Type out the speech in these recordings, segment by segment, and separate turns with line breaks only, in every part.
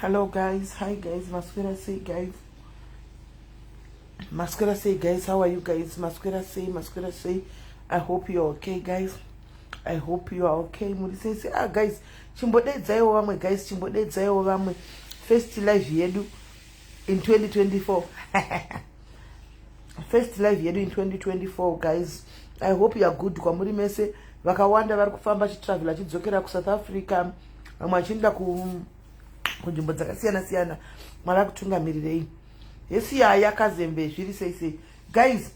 Hello guys, hi guys, maswera sei guys? Maswera sei guys, how are you guys? Maswera sei, maswera sei. I hope you're okay guys. I hope you are okay. Muri sei sei. Ah guys, chimbodedzaiwo vamwe guys, chimbodedzaiwo vamwe. First live yedu in 2024. First live yedu in 2024 guys. I hope you are good kwamuri mese. Vakawanda vari kufamba chitravel achidzokera kuSouth Africa. Vamwe vachienda ku kunzvimbo dzakasiyana siyana. Mwari akutungamirirei. Hesi yaya kazembe zviri sei sei. Guys,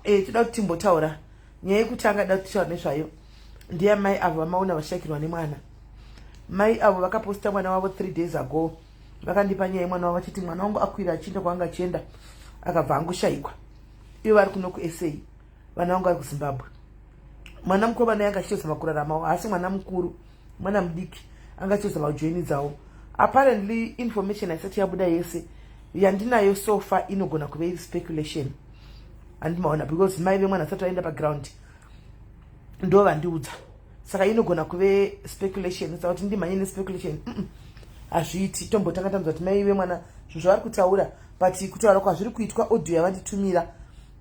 eh toda kuti timbotaura nyaya yekutanga da kuti taura nezvayo ndiya mai avo vamaona vashakirwa nemwana. Mai avo vakaposta mwana wavo 3 days ago. Vakandipa nyaya yemwana wavo vachiti mwana wangu akwira achienda kwaanga achienda akabva angoshaikwa. Ivo vari kuno kuSA, vana vangu vari kuZimbabwe. Mwana mukuru vana yanga achitozama kuraramawo, haasi mwana mukuru, mwana mudiki anga achitozama kujoinidzawo. Apparently information haisati yabuda yese yandinayo so far inogona kuve iri speculation. Handimaona because mai vemwana asati vaenda paground ndo vandiudza, saka inogona kuve speculation. Saka kuti ndimhanye nespeculation hazviiti. Tombotanga tanzwa kuti mai vemwana zvinhu zvavari kutaura, but kutaura kwazviri kuitwa audio yavanditumira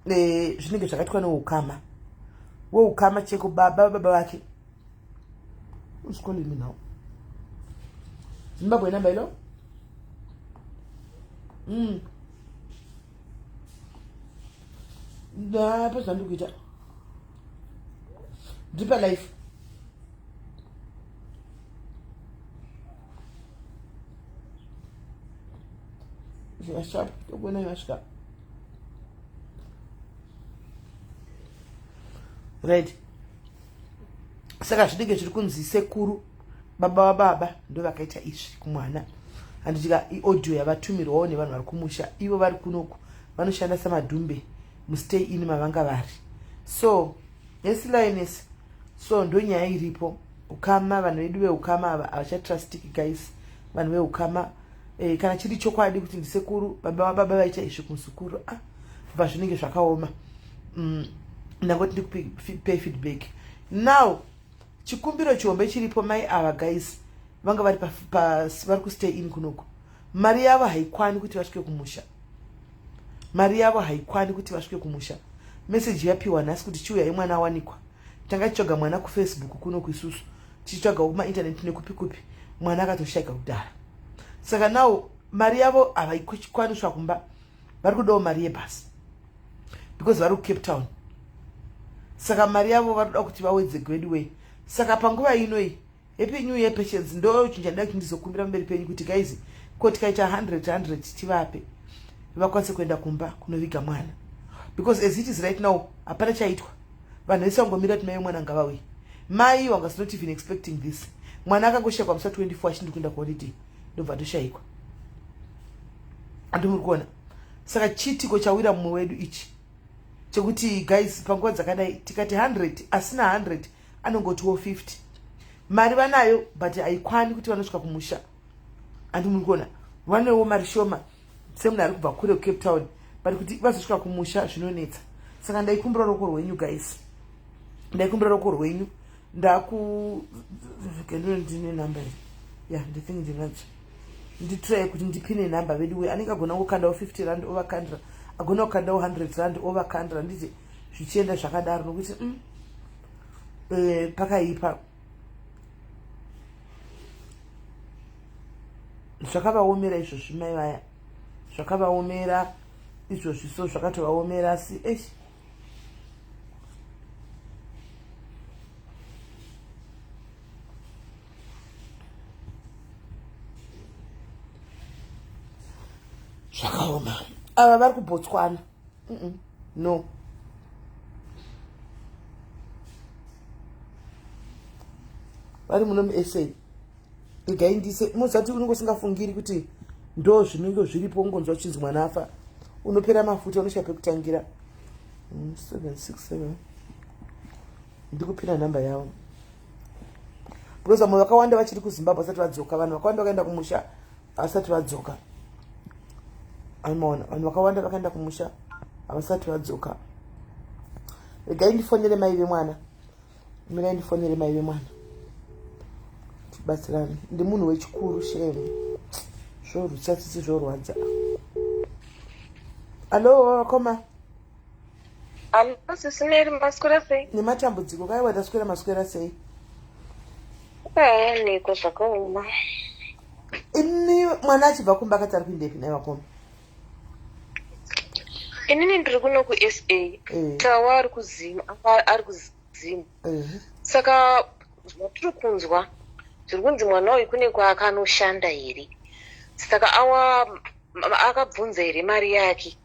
zvinenge zvakaitwa neukama weukama cheko baba baba vake. Who's calling me now? Zimbabwe number ilo? Ndapa zvandiri kuita. Ndipa life. Sharp, tokuona yasvika. Right. Saka zvinenge zviri kunzi sekuru baba vababa ndo vakaita izvi kumwana. Handitika iaudio yavatumirwawo nevanhu vari kumusha, ivo vari kunoku vanoshanda samadhumbe mustay in mavanga vari. So yes lioness, so ndo nyaya iripo. Ukama, vanhu vedu veukama ava havachatrustiki guys. Vanhu veukama kana chiri chokwadi kuti ndisekuru baba vababa vaita izvi kumuzukuru, bva zvinenge zvakaoma. Ndangoti ndikupe feedback now. Chikumbiro chihombe chiripo, mai ava guys vanga vari vari kustay in kunoku, mari yavo haikwani kuti vasvike kumusha. Mari yavo haikwani kuti vasvike kumusha. Meseji yapiwa nhasi kuti chiuyai mwana awanikwa. Tanga tichitsvaga mwana kuFacebook kunoku, isusu tichitsvaga kumaintaneti nekupi kupi, mwana akatoshaika kudhara. Saka now mari yavo havaikwaniswa kumba, vari kudawo mari yebhasi because vari kuCape Town. Saka mari yavo vari kuda kuti vawedzegwe anyway. Saka panguva inoi, Happy New Year Patience, ndo chinhu chandida kuti ndizokumbira pamberi penyu kuti guys, ko tikaita 100 100 tivape vakwanise kuenda kumba kunoviga mwana, because as it is right now hapana chaitwa. Vanhu vese vangomira kuti mai mwana ngavauye. Mai wanga not even expecting this. Mwana akangoshaikwa musi wa24 achindi kuenda kuholiday, ndobva atoshaikwa. Andi muri kuona? Saka chiitiko chawira mumwe wedu ichi chekuti guys, panguva dzakadai tikati 100, asina 100 anongotiwo 50. Mari vanayo but haikwani kuti vanosvika kumusha. Andi muri kuona? Vanewo mari shoma semunhu ari kubva kure kuCape Town, but kuti vazosvika kumusha zvinonetsa. Saka ndaikumbira ruoko rwenyu guys, ndaikumbira ruoko rwenyu. Ndaku ndine namba here? Ya, ndithink ndinadzo. Nditry kuti ndipine namba vedu. Anenge agona kukandawo 50 rand ovakandira, agona kukandawo 100 rand ovakandira, nditi zvichienda zvakadaro nokuti pakaipa. Zvakavaomera izvozvi mai vaya, zvakavaomera izvozvi, so zvakatovaomera. Asi eish, zvakaoma. Ava vari kuBotswana. No, vari muno muSA. Regai ndise mozati unenge usingafungiri kuti ndo zvinenge zviripo. Ungonzwa uchinzi mwana afa, unopera mafuta, unoshaya pekutangira. 767 ndikupira nhamba yavo because vamwe vakawanda vachiri kuZimbabwe vasati vadzoka. Vanhu vakawanda vakaenda kumusha havasati vadzoka. Anomaona vanhu vakawanda vakaenda kumusha havasati vadzoka. Regai ndifonere mai vemwana. Mirai ndifonere mai vemwana tibatsirane. Ndi munhu wechikuru, shame. Zvorutsa tsitsi zvorwadza. Alo vakoma.
Alo sisi Mary maswera sei?
Nematambudziko kaiwa taswera maswera sei?
Neko zvakaoma.
Ini mwana achibva kumba akati ari kuindepi nhai vakoma?
Inini ndiri kuno kuSA. Eh. Tawa ari kuZim, ari kuZim. Eh. Saka zvatiri kunzwa zviri kunzi mwana uyu kune kwaakanoshanda here? Saka awa akabvunza here mari yake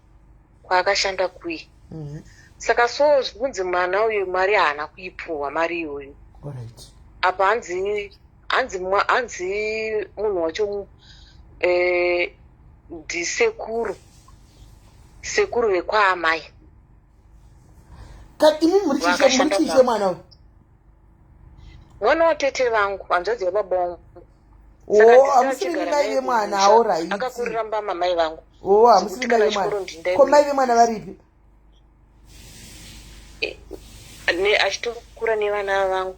kwaakashanda kuyi? Saka so zviri kunzi mwana uyu mari haana kuipuhwa mari iyoyo. Apa hanzi hanzi hanzi munhu wacho eh, ndisekuru sekuru vekwaamai.
Imi muri chii chemwana uyu?
Mwana watete vangu, hanzvadzi yababa vangu.
Oh, hamusiri mai vemwana, alright.
Akakurira mbama mai vangu.
Oh, hamusiri mai vemwana. Ko mai vemwana varipi?
Eh, ne achitokura nevana vangu.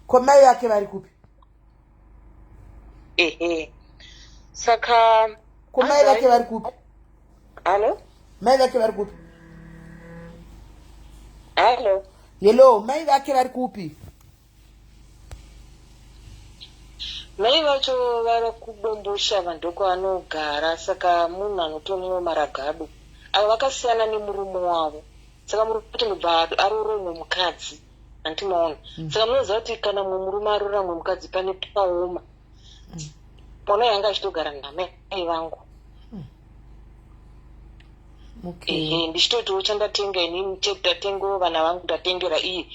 Ko mai vake vari kupi?
Ehe. Saka
ko mai vake vari kupi?
Hallo?
Mai vake vari kupi?
Hallo?
Hello, mai vake vari kupi?
Mai vacho vari kuDomboshava ndokwaanogara saka munhu anotonwa maragado. Ava vakasiyana nemurume wavo. Saka murume wacho ndobva aroora umwe mukadzi. Handiti maona? Saka munoziva kuti kana mumwe murume aroora mumwe mukadzi pane paoma. Mwana uyu anga achitogara namai vangu.
Okay.
Ehe, ndichitotiwo chandatenga inini ndatengawo vana vangu ndatengera iye.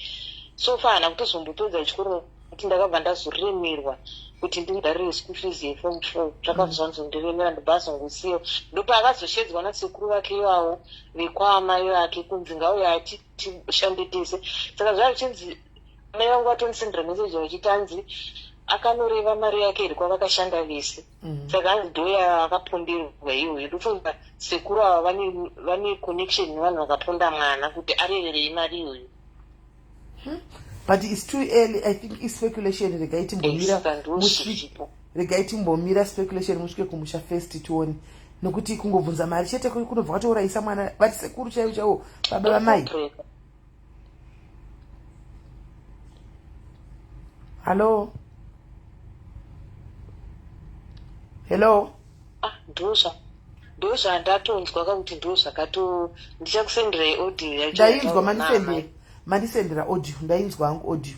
So far haana kutozombopedza chikoro nekuti ndakabva ndazoremerwa kuti ndimubharire school fees yeform 4 zvakabva zvanzondiremera ndobva azongosiya. Ndopaakazoshedzwa nasekuru vake ivavo vekwaamai vake kunzi ngauye ati tishande tese. Saka zvava zvichinzi mai vangu vatondisendera message vachiti hanzi akanoreva mari yake here kwavakashanda vese. Saka hanzi ndoyavakaponderwa iyoyo. Ndofunga sekuru ava vane connection nevanhu vakaponda mwana kuti areverei mari iyoyo.
But it's too early. I think ispeculation. Regai timbomira regai timbomira speculation musvike kumusha first tione, nokuti kungobvunza mari chete kunobva kwatourayisa mwana. Vati sekuru chaivo chaivo baba vamai. Hallo, hello.
Ah, ndozvandatonzwa kakuti ndozvakato ndichakusenderai audio yacho.
Ndainzwa, mandisendera mandisendera audio, ndainzwa hangu audio,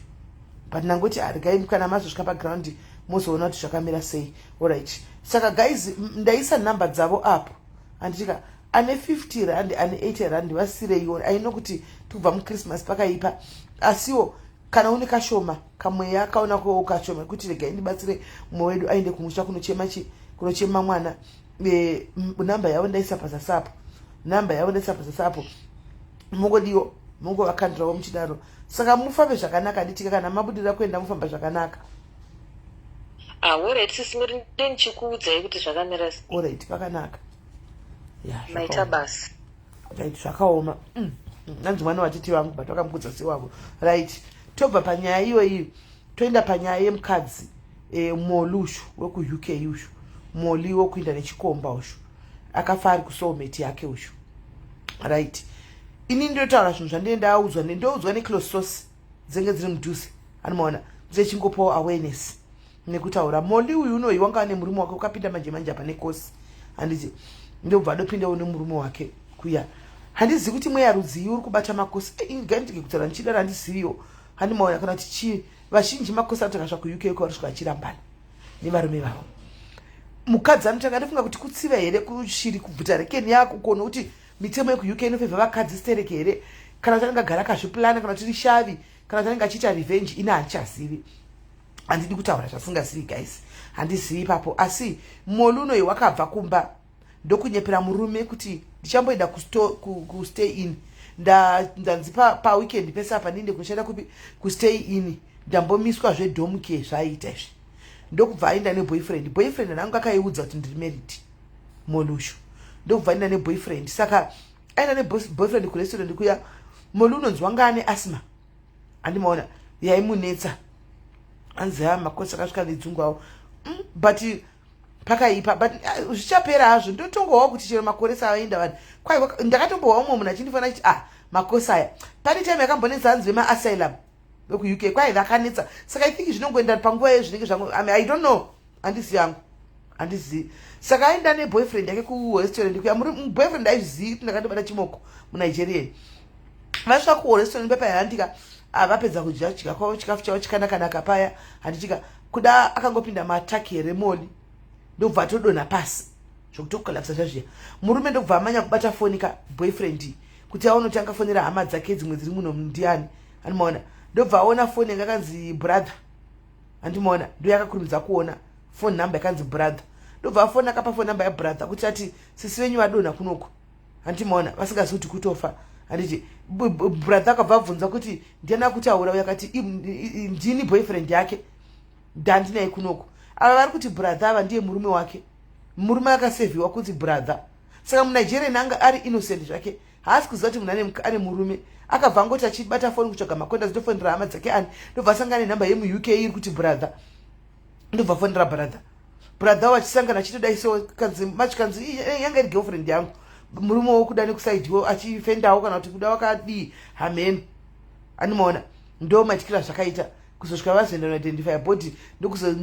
but ndangoti regai kana mazosvika paground mozoona kuti zvakamira sei. Alright, saka guys, ndaisa nhamba dzavo apo, handitika? Ane 50 rand, ane 80 rand, vasireiwo aino kuti tikubva muChristmas pakaipa. Asiwo kana une kashoma kamweya kaona ko kashoma kuti regai ndibatsire mumwe wedu aende kumusha kunochema chi kunochema mwana, namba yavo ndaisa pasasapo, namba yavo ndaisa pasasapo, mungodiwo mungovakandirawo muchidaro. Saka mufambe zvakanaka, handitika? Kana mabudira kuenda mufamba zvakanaka.
Alright sisi Mary, ndichikuudzai kuti zvakamira sei.
Alright, pakanaka.
Ya, maita basa.
Right, zvakaoma. Nanzi mwana watete vangu, but vakamukudza sewavo. Right, tobva panyaya iyoyi toenda panyaya yemukadzi, Moli ushu wekuUK ushu, Moli wokuinda nechikomba ushu akafa ari kusoulmate yake ushu. Right, ini ndinotaura zvinhu zvandine ndaudzwa, ndoudzwa neclose source dzinenge dziri mudhuze, anomaona dzechingopawo awareness nekutaura. Moli uyu unoyi wanga ane murume wake ukapinda manje manje apa nekosi, handiti? Ndobva adopindawo nemurume wake kuya. Handizivi kuti mweya rudzii uri kubata makosi. Gandike kutaura ndichidaro, handiziviwo, handimaona kana kuti chii. Vazhinji makosi anoti akasvika kuUK uko vanosvika vachirambana nevarume vavo. Mukadzi anotanga, ndifunga kuti kutsiva here, kushiri kubvuta rekeni yako kuona kuti mitemo yekuUK inofevha vakadzi stereke here, kana kuti anenge agara akazviplana, kana kuti rishavi, kana kuti anenge achiita revenge. Ini handichazivi, handidi kutaura zvasingazivi guys, handizivi ipapo. Asi Moli unoyi wakabva kumba ndokunyepera murume kuti ndichamboenda kustay in, ndanzi paweekend pese apa ndinde kunoshanda kupi, kustay in, ndambomiswa zvedomke zvaiita izvi. Ndokubva aenda neboyfriend. Boyfriend ananga akaiudza kuti ndiri married, Molushu. Ndokubva aenda neboyfriend. Saka aenda neboyfriend kurestaurant kuya, Moli unonzi wanga ane asthma, handimaona, yaimunetsa. Anzi ha, makosi akasvika nedzungu avo. But Pakaipa, but zvichapera hazvo. Ndotongowawo kuti chero makore savaenda vanhu kwai ndakatombowa umwe munhu achindifona achiti, ah, makosi aya pane time yakambonetsa, hanzi vemaasylum vekuUK kwai vakanetsa. Saka I think zvinongoenda panguva yezvinenge zvangu. I mean, I don't know, handizivi yangu, handizivi. Saka aenda neboyfriend yake kurestaurant kuya. Boyfriend aizvizivi kuti ndakatobata chimoko muNigerian. Vasvika kurestaurant pepa, handika, vapedza kudya dya kwavo chikafu chavo chikanakanaka paya, handitika, kuda akangopinda mataki here Moli, ndobva atodonha pasi zvokutokolapsa zvazviya. Murume ndobva amanya kubata foni ka, boyfriend, kuti aone kuti angafonera hama dzake dzimwe dziri muno ndiani. Andimaona, ndobva aona foni yanga akanzi brother. Andimaona, ndo yakakurumidza kuona phone number yakanzi brother. Ndobva afoni, akapa phone number yabrother kuti ati sisi venyu vadonha kunoko. Handimaona, vasingazivi kuti kutofa, handiti? Brother akabva abvunza kuti ndiani akutaura uyo. Akati ndini boyfriend yake, ndandinaye kunoko. Ava vari kuti brother ava ndiye murume wake. Murume akasevhiwa kunzi brother. Saka muNigerian anga ari innocent zvake, haasi kuziva kuti munhu ane murume. Akabva angoti achibata foni kutsvaga makonda, zitofonera hama dzake ani, ndobva asangana nenhamba yemuUK iri kuti brother. Ndobva fonera brother. Brother vachisangana achitodai so, kanzi machikanzi yanga iri girlfriend yangu. Murume wokuda nekusaidiwo achifendawo kana kuti kuda wakadii, hameno. Animaona, ndo maitikira zvakaita kuzosvika vazoenda noidentify body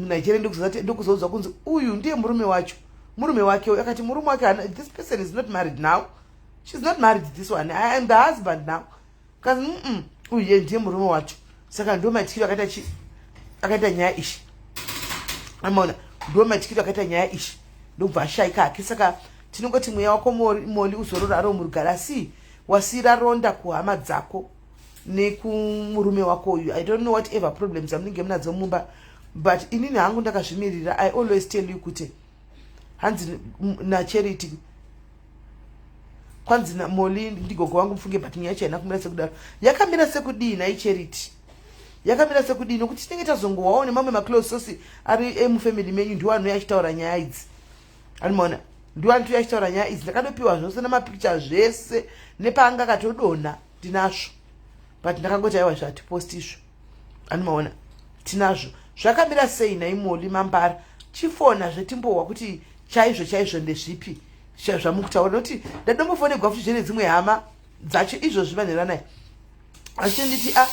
Nigeria, ndokuzoudzwa kunzi uyu ndiye murume wacho, murume wake. Akati murume wake, this person is not married now, she's not married, this one, I am the husband now. Kanzi uyu ndiye murume wacho. Saka ndo maitikiro akaita chi akaita nyaya ishi. Amaona, ndo maitikiro akaita nyaya ishi, ndobva ashayika hake. Saka tinongoti mweya wako Moli uzorora ari murugare, asi wasiyira ronda kuhama dzako nekumurume wako uyu. I don't know whatever problems amunenge munadzo mumba, but inini hangu ndakazvimirira. I always tell you kuti hanzi naCharity, kwanzi Moli ndigogo wangu mufunge, but nyaya yacho haina kumira sekudaro. Yakamira sekudii nai Charity? Yakamira sekudii? Nokuti tinenge tazongowawo nemamwe maclose source ari emufamily menyu, ndiwo anouya achitaura nyaya idzi. Anomaona, ndiwo anouya achitaura nyaya idzi. Ndakatopiwa zvose nemapicture zvese, nepaanga akatodonha ndinazvo, but ndakangoti aiwa, zvatiposti izvo. Anomaona, tinazvo. Zvakamira sei naiMoli Mambara? Chifona zvetimbohwa kuti chaizvo chaizvo ndezvipi zvamukutaura, nokuti ndadombofonegwa futi zvene dzimwe hama dzacho izvozvi vanheranai achitonditi, a,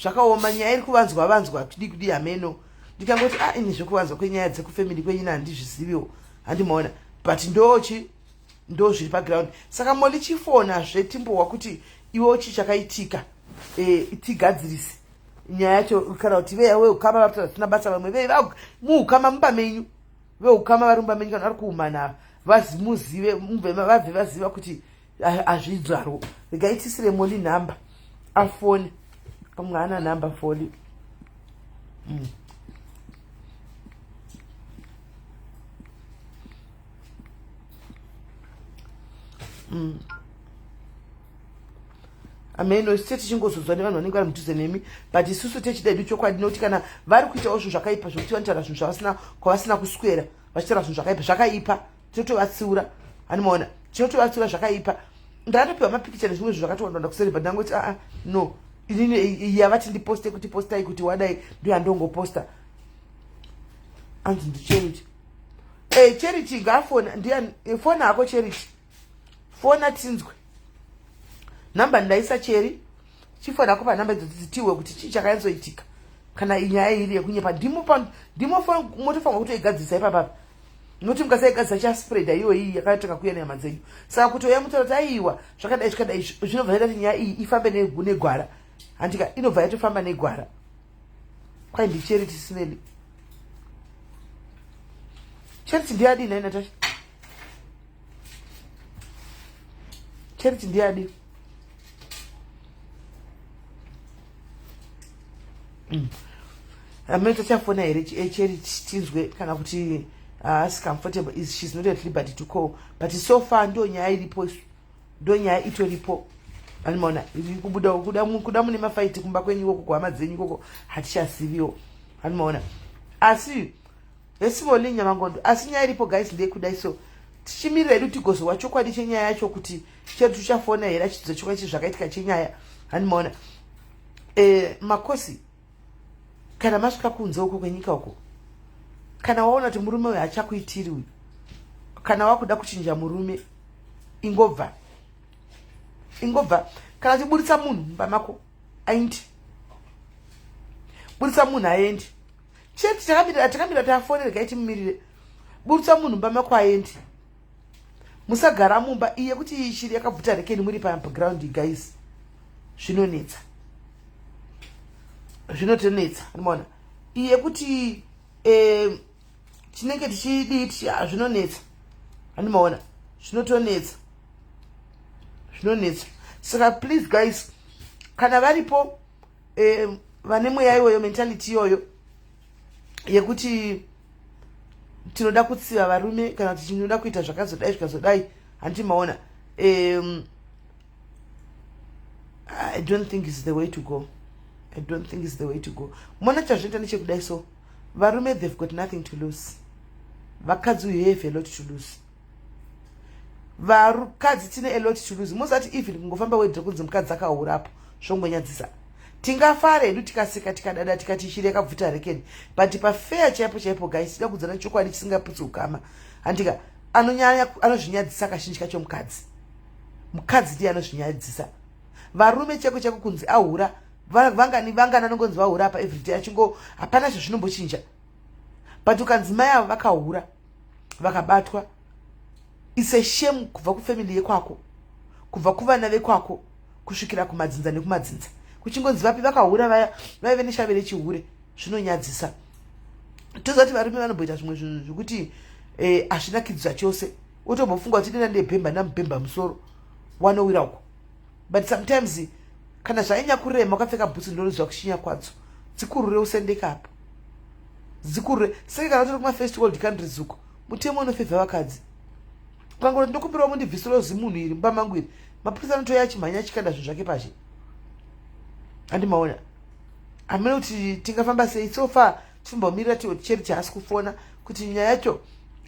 zvakaoma, nyaya iri kuvanzwa vanzwa kudi kudi, hameno. Ndikangoti, a, ini zvekuvanzwa kwenyaya dzekufamily kwenyina handizviziviwo. Handimaona, but ndochi ndo zviri paground. Saka Moli, chifonazve timbohwa kuti iwo chi chakaitika, tigadzirise nyaya yacho, kana kuti veukama vari tina basa, vamwe ve muukama mumba menyu, veukama vari mumba menyu kana vari kuumana, vazimuzive, vabve vaziva kuti hazvidzarwo. Regai tisire Moli nhamba afone. Pamwe haana nhamba foli. Ameno, site tichingozodzwa nevanhu vanenge vari mudhuze nemi, but isusu techida hedu chokwadi, nokuti kana vari kuitawo zvinhu zvakaipa, zvokuti vanotaura zvinhu zvavasina kwavasina kuswera vachitaura zvinhu zvakaipa, zvakaipa, tinotovatsiura. Anomaona, tinotovatsiura zvakaipa. Ndakatopiwa mapikicha nezvimwe zvinhu zvakatowandawanda kuseri, but ndangoti, aa, no, inini yavati ndiposte kuti postai kuti wadai, ndo yandongoposta. Anzi ndiCharity. E, Charity ngaafona. Ndiani? Fona hako Charity, fona tinzwe nhamba ndaisa. Cheri, chifona hako panhamba idzo dzitiwe kuti chii chakanyatsoitika. Kana inyaya iri yekunyepa, ndimo motofanirwa kutoigadzirisa ipapapa, nokuti mukasaigadzisa chaspreada iyo iyi yakatanga kuuya nehama dzenyu. Saka kuti oya mutaura kuti aiwa, zvakadai zvakadai, zvinobva zvaita kuti nyaya iyi ifambe negwara. Handika, inobva yatofamba negwara. Kwai ndiCharity Smeli. Charity ndiyadii nai Natasha? Charity ndiyadii? Amene tachafona here Charity tinzwe kana kuti haasi comfortable, is she's not at liberty to call? But so far ndo nyaya iripo isu, ndo nyaya itoripo. Animaona, iri kubuda kuda mune mafaiti kumba kwenyu ikoko, kuhama dzenyu ikoko, hatichaziviwo. Animaona, asi vesimoli Nyamangondo, asi nyaya iripo guys ndeyekudai. So tichimirira hedu tigozova chokwadi chenyaya yacho kuti chedu tichafona here achidza chokwadi chezvakaitika chenyaya. Handimaona, makosi, kana masvika kunze uko kwenyika uko, kana waona kuti murume uyu hachakuitiri uyu. Kana wakuda kuchinja murume, ingobva, ingobva. Kana tiburitsa munhu mumba mako aindi, buritsa munhu aendi chete. Takamirira, takamirira, tafonera gai timumirire. Buritsa munhu mumba mako aendi. Musagara mumba iye kuti shiri yakabvuta rekeni muri paground, guys. Zvinonetsa, zvinotonetsa. Anomaona iye kuti tinenge tichidii, zvinonetsa. Andimaona, zvinotonetsa, zvinonetsa. Saka please guys, kana varipo vane mweya iwoyo, mentality iyoyo yekuti tinoda kutsiva varume kana kuti tinoda kuita zvakazodai zvikazodai, handimaona, I don't think is the way to go. I don't think is the way to go. Mona chazvinoita nechekudai, so varume, they've got nothing to lose. Vakadzi, you have a lot to lose. Vakadzi tine a lot to lose. Musati even kungofamba wedre kunzi mukadzi akaurapo zvongonyadzisa. Tingafara hedu, tikaseka, tikadada, tikati shiri yakabvuta rekeni, but pafair chaipo chaipo, guys, tida kudzana chokwadi chisingaputsi ukama, handika? Anonyanya anozvinyadzisa kazhinji kacho mukadzi. Mukadzi ndiye anozvinyadzisa. Varume cheko cheko kunzi ahura, vangani vangani anongonzi vahura apa everyday achingo, hapana zvazvinombochinja. But ukanzi mai avo vakahura, vakabatwa, it's a shame kubva kufamily yekwako, kubva kuvana vekwako, kusvikira kumadzinza nekumadzinza, kuchingonzi vapi vakahura vaya vaive neshave rechihure. Zvinonyadzisa. Toziva kuti varume vanomboita zvimwe zvinhu zvekuti hazvinakidzwa chose, utombofunga kuti dena ndebhemba, ndamubhemba musoro wanowira uko. But sometimes kana zvainya kurema, ukapfeka bhutsu ndinoziva kushinya kwadzo, dzikurure usendeka apo, dzikurure seke. Kana utori kumafirst world countries uko, mutemo unofevha vakadzi. Ukangoti ndokumbirawo mundibvisirawo zimunhu iri mumba mangu iri, mapurisa anotoya achimhanya achikanda zvinhu zvake pazhe. Handimaona, hamene kuti tingafamba sei. So far tichimbomirira cheri chaasi kufona kuti nyaya yacho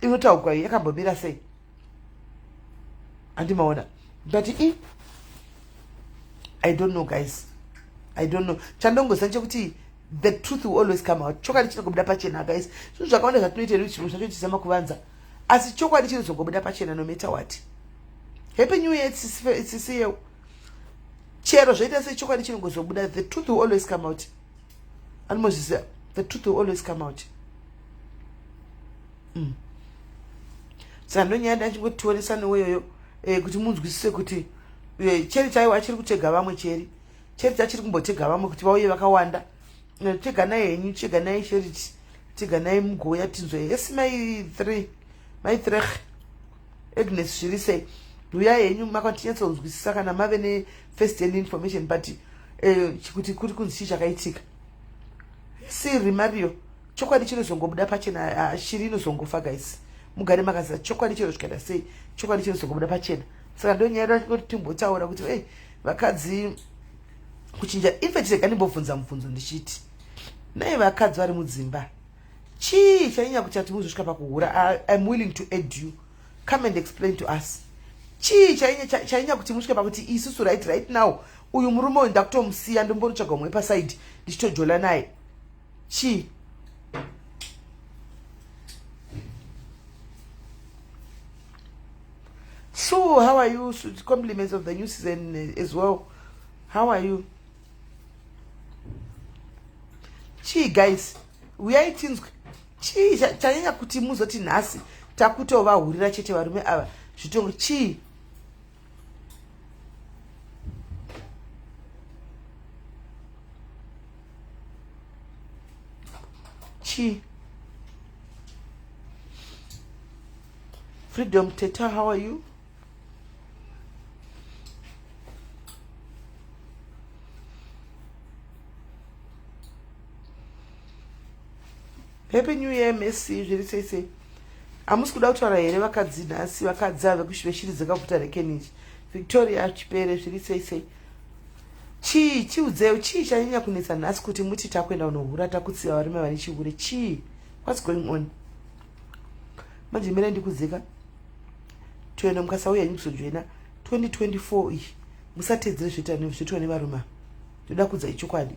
inotaurwa iyi yakambomira sei. Handimaona, but I don't know, guys, I don't know. Chandongoziva nchekuti the truth will always come out. Chokwadi chinongobuda pachena, guys. Zvinhu zvakawanda zvatinoita edu, zvimwe zvacho tizama kuvanza, asi chokwadi chinozongobuda pachena no matter what. Happy New Year, tsisiyewo. Chero zvaita sei, chokwadi chinongozobuda. The truth will always come out. Anomozviziva, the truth will always come out. Saka ndonyaya ndachingotionesa iyoyo kuti munzwisise kuti cheri chaiwo achiri kutega vamwe, cheri cheri chachiri kumbotega vamwe kuti vauye vakawanda. Teganai henyu, teganai Charity, teganai mugouya tinzwe. Yesi, mai three, mai three Agnes, zviri sei? Uyai henyu makantinyatsonzwisisa kana mave nefirst hand information, but kuti kuri kunzi chii chakaitika. Siri Mario, chokwadi chinozongobuda pachena. Shiri inozongofa, guys. Mugare makaziva chokwadi chero zvikaita sei, chokwadi chinozongobuda pachena. Saka ndonyaya kuti timbotaura kuti ei, vakadzi kuchinja. In fact, rega ndimbobvunza mubvunzo ndichiti, nai vakadzi vari mudzimba, chii chanyanya kuti ati muzosvika pakuhura? I'm willing to add you. Come and explain to us, chii chainya kuti musvike pakuti isusu right now uyu murume uyu ndakutomusiya, ndombonotsvaga umwe paside ndichitojola naye? Chii? So how are you? So, compliments of the new season as well. How are you? Chii, guys? Uyai tinzwe, chii chanyanya kuti muzoti nhasi takutovahurira chete varume ava? Zvitongo chii? Chii? Freedom Teta, how are you? Happy New Year, Messi. Zviri sei sei? Hamusi kuda kutaura here vakadzi nhasi? Vakadzi ave veshiri dzakavuta rekenichi. Victoria Chipere, zviri sei sei? Chii? Chiudzei, chii chanyanya kunetsa nhasi kuti muti takuenda kunohura, takutsiva varume vane chihure? Chii? What's going on? Manje mirai ndikudzika toenda. Mukasauya henyu kuzojoina 2024 iyi, musatedzere zvoitwa nevarume. Ndoda kudzai chokwadi.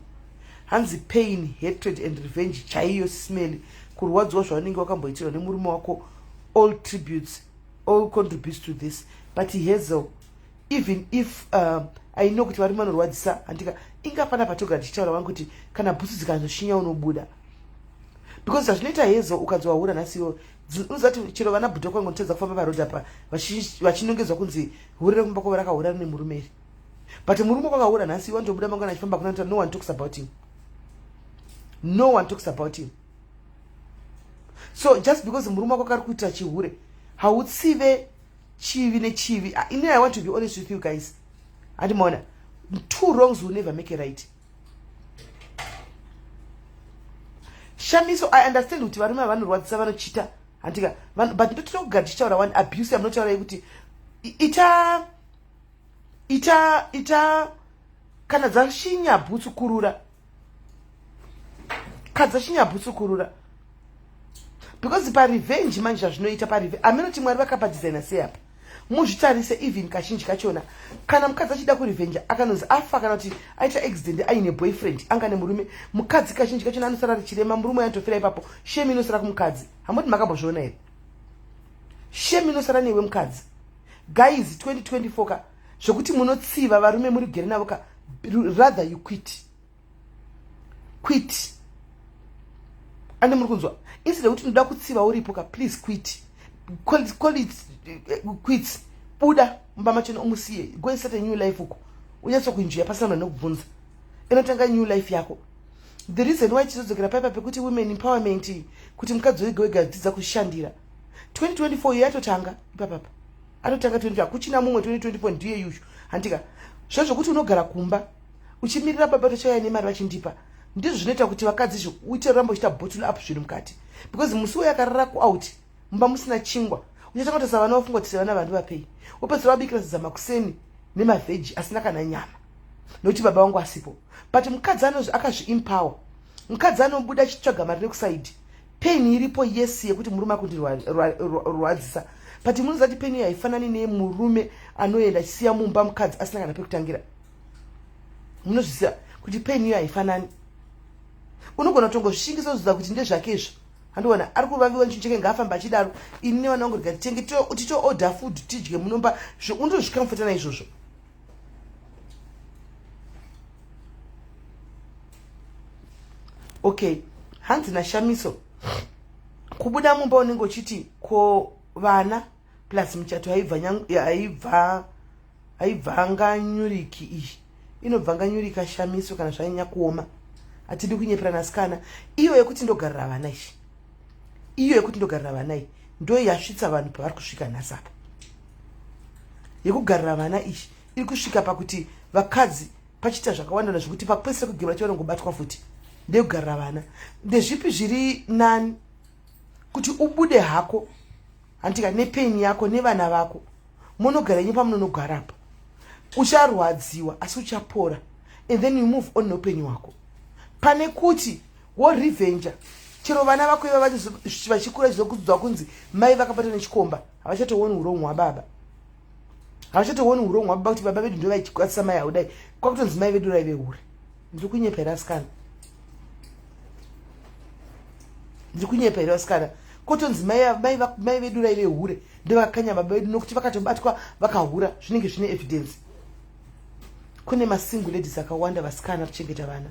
Hanzi pain, hatred and revenge chaiyo. Smell kurwadziwa zvaunenge wakamboitirwa nemurume wako, all tributes. All contributes to this. But Hazel, even if I know kuti varume vanorwadzisa, handika inga pana patogara tichitaura vangu kuti kana bhutsu dzikazoshinya unobuda. Because zvazvinoita Hazel, ukanzi wahura nhasi iwe, unoziva kuti chero vana bhudho kwangu nditadza kufamba paroad apa vachinongedzwa kunzi hure rekumba kwavo rakahura rine murume iri. But murume kwakahura nhasi iwe anotobuda mangwana achifamba kuna no one talks about him. No one talks about him. So just because murume wako akari kuita chihure, hautsive chivi nechivi. Ini I want to be honest with you guys. Handimaona, two wrongs will never make a right. Shamiso, I understand kuti varume vanorwadzisa, vanochita, handika, but ndotoda kugara tichitaura one abuse yamunotaura yekuti ita ita ita kana dzashinya bhutsu kurura, kana dzashinya bhutsu kurura, because parevenge manje zvazvinoita parevenge, aminoti Mwari vakapadesigna sei apa, muzvitarise. Even kazhinji kachona kana mukadzi achida kurevenja, akanonzi afa kana kuti aita accident aine boyfriend, anga nemurume, mukadzi kazhinji kachona anosara richirema. Murume anotofira ipapo, shame inosara kumukadzi. Hamoti makambozviona here? Shame inosara newe mukadzi. Guys, 2024 ka, zvokuti munotsiva varume muri gere navo ka, rather you quit, quit. Ande muri kunzwa? Instead yekuti ndoda kutsiva uripo ka, please quit, call it quits. Buda mumba machona, umusiye, go and start a new life uko, unyatsokuenjoya pasina munhu anokubvunza. Inotanga new life yako. The reason why tizodzokera paipa pekuti women empowerment, kuti mukadzi wega wega dzidza kushandira. 2024 iyo yatotanga ipapapa, atotanga 20, hakuchina mumwe. 2024 ndiye yushu, handika? Zvezvokuti unogara kumba uchimirira baba tochauya nemari vachindipa, ndizvo zvinoita kuti vakadzi izvo uite ramba uchiita bottle up zvinhu mukati, because musi uyo akarara kuout mumba musina chingwa, uchatanga kutarisa vana, wafunga kuti sevana vandu vapei, wopedzisira wabikira sadza makuseni nemavheji asina kana nyama, nokuti baba vangu asipo. But mukadzi akazviempower, mukadzi anobuda achitsvaga mari nekusaidi. Pain iripo, yes, yekuti murume akundirwadzisa, but munoziva kuti pain iyo haifanani nemurume anoenda achisiya mumba mukadzi asina kana pekutangira. Munozviziva kuti pain iyo haifanani. Unogona kutongozvishingisa, uziva kuti ndezvake izvo, handiona ari kuvaviwa nechinhu chake, ngaafamba achidaro. Ini nevana vangu rega titenge, titoorder food tidye munomba. Unotozvikamfota naizvozvo. Okay, hanzi naShamiso, kubuda mumba unenge uchiti ko vana plus muchato haibva haibvanganyuriki iyi, inobvanganyurika. Shamiso, kana zvanyanya kuoma, hatidi kunyeperana sikana. Iyo yekuti ndogarira vana ishi, iyo yekuti ndogarira vana iyi, ndo yasvitsa vanhu pavari kusvika nhasi apa. Yekugarira vana ishi iri kusvika pakuti vakadzi pachiita zvakawanda, zvekuti pakupedzisira kugema chivanongobatwa futi ndeyekugarira vana. Ndezvipi zviri nani, kuti ubude hako, handika, nepain yako nevana vako, munogara inyu pamunonogarapo, ucharwadziwa asi uchapora, and then you move on neupenyu hwako, pane kuti worevenja chero vana vako iva vachikura chizokudzwa kunzi mai vakabata nechikomba? Havachatooni urongwa hwababa, havachatooni urongwa hwababa, kuti baba vedu ndo vaichikwatisa mai haudai, kwakutonzi mai vedu raive hure. Ndiri kunyepa here, asikana? Ndiri kunyepa here, vasikana? Kotonzi mai vedu raive hure, ndovakakanya baba vedu, nokuti vakatobatwa vakahura, zvinenge zvine evidence. Kune masingle ladies akawanda, vasikana kuchengeta vana.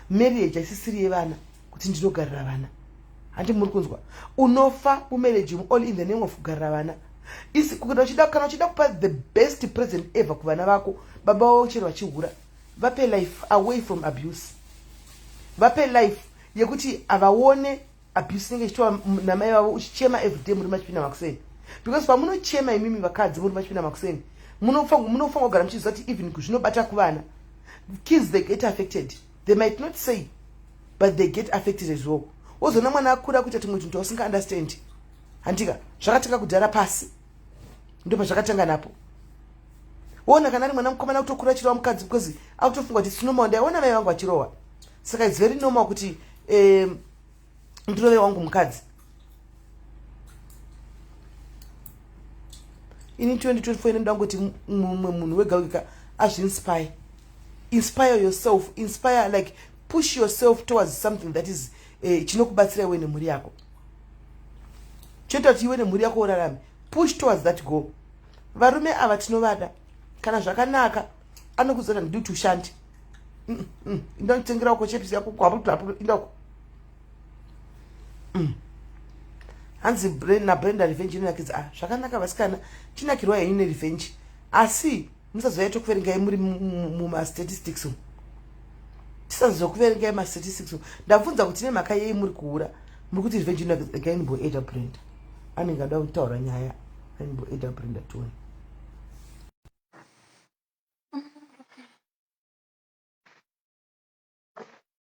Marriage haisisiri yevana, kuti ndinogarira vana. Handi muri kunzwa? Unofa mumarriage all in the name of kugarira vana. Kana uchida kupa the best present ever kuvana vako, baba vavo chero vachihura, vape life away from abuse, vape life yekuti havaone abuse inenge ichitova namai vavo, uchichema everyday murume achipinda makuseni. Because pamunochema imimi vakadzi, murume achipinda makuseni, munofanira kugara muchiziva kuti even zvinobata kuvana. Kids, they get affected. They might not say, but they get affected as well. Wozoona mwana akura kuita tumwe tunhu twausinga understand, handika? Zvakatanga kudhara pasi, ndo pazvakatanga napo. Woona kana ari mwana mukomana kutokura achirova mukadzi, because akutofunga kuti it's normal, ndaiona mai vangu vachirohwa, saka it's very normal kuti ndirove wangu mukadzi. Ini 2024 inoda kungoti mumwe munhu wega wega azviinspire. Inspire yourself, inspire, like push yourself towards something that is chinokubatsira iwe nemhuri yako, choita kuti iwe nemhuri yako urarame. Push towards that goal. Varume ava tinovada. Kana zvakanaka anokuzora, ndidi kuti ushande. Indotengera uko chepisi yako kwapo, indako. Hanzi naBrenda, revenge inonakidza. Ah, zvakanaka vasikana, chinakirwa henyu nerevenge, asi musazoyaita kuverengai muri mumastatistics umu. Tisazokuverengai mastatistics umu. Ndabvunza kuti nemhaka yei muri kuura, muri kuti revenge inonakidza. Gainimboeda Brenda, anenge ada kutaura nyaya. Aimboeda Brenda, tione.